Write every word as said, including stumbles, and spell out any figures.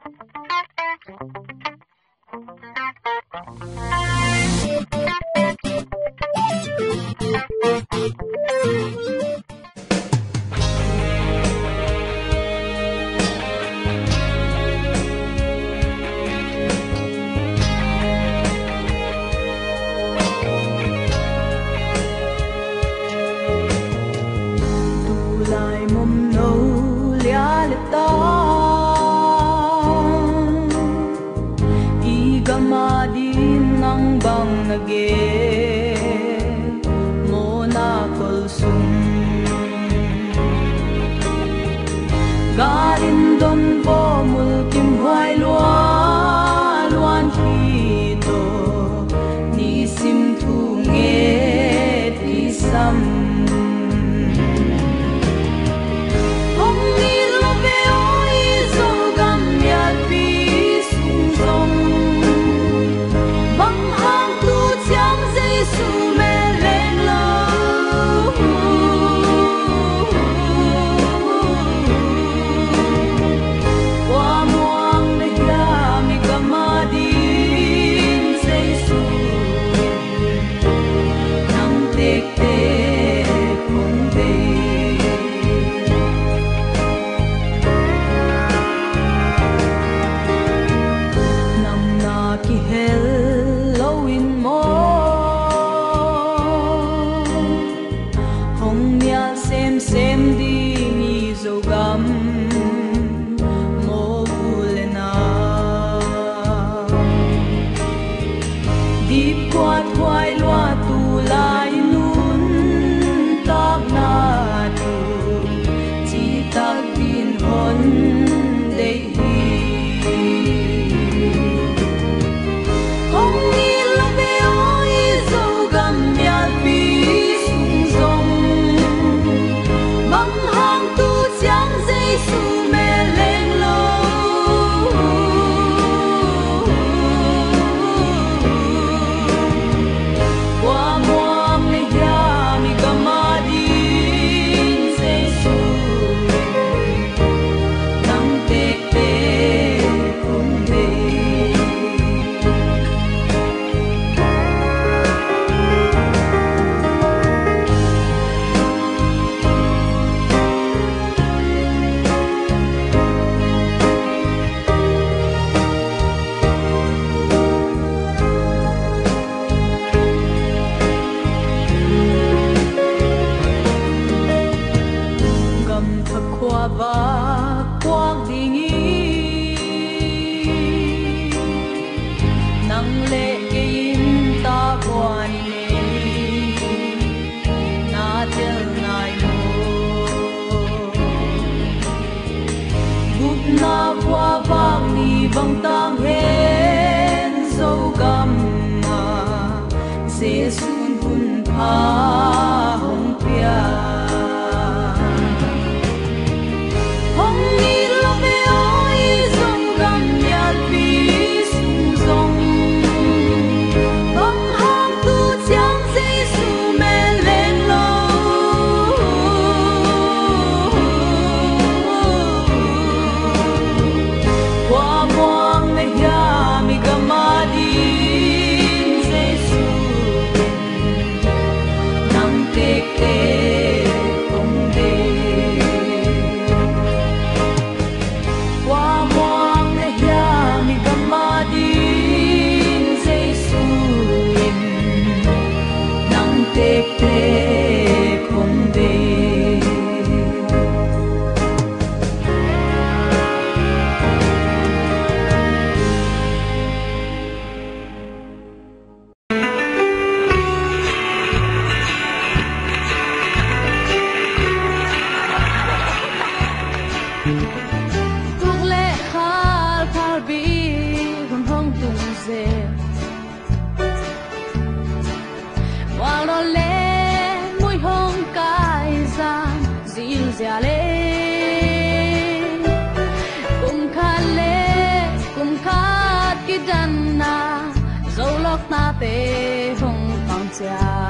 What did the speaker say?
Tulai momno lia le ta i gam adingin nang bang na gen, mawhna kol sung galin don vawh mulkimhuai lua luan hi tawh, nisim thu nget i sam. Hong it lo ve aw i Zogam mialpi sung zong, bang hang tu ciang Jesu meleng lo. Kua muang na hiam i gam adingin Jesu nang tektek hong deih. Nang na kihel lo in maw, hong nial semsem ding i Zogam maw u le nau. Dipkuat huai lua tulai nuntakna thu citak dingin hon deih hi. Hong it lo ve aw i Zogam mialpi sung zong, bang hang tu ciang Jesu meleng lo. Kua muang na hiam i gam adingin Jesu nang tektek hong deih. Gam thak khua vak kuak dingin nang le kei in tavuan i nei, na tel nai maw? Gupna khua vak ni bang tang hen Zogam ah Jesu'n hun pha hong pia. Hong it lo ve aw i Zogam mialpi sung zong, bang hang tu ciang Jesu meleng lo. Kua muang na hiam i gam adingin Jesu nang tektek hong deih. Kua muang na hiam i gam adingin Jesu in nang tektek hong deih. Tuk le khal phalbi hun hong tung zen, mual rawl le mui hong kai zan zilzial e. Kum khat le kum khat kidanna, zolawknate hong pang ciat.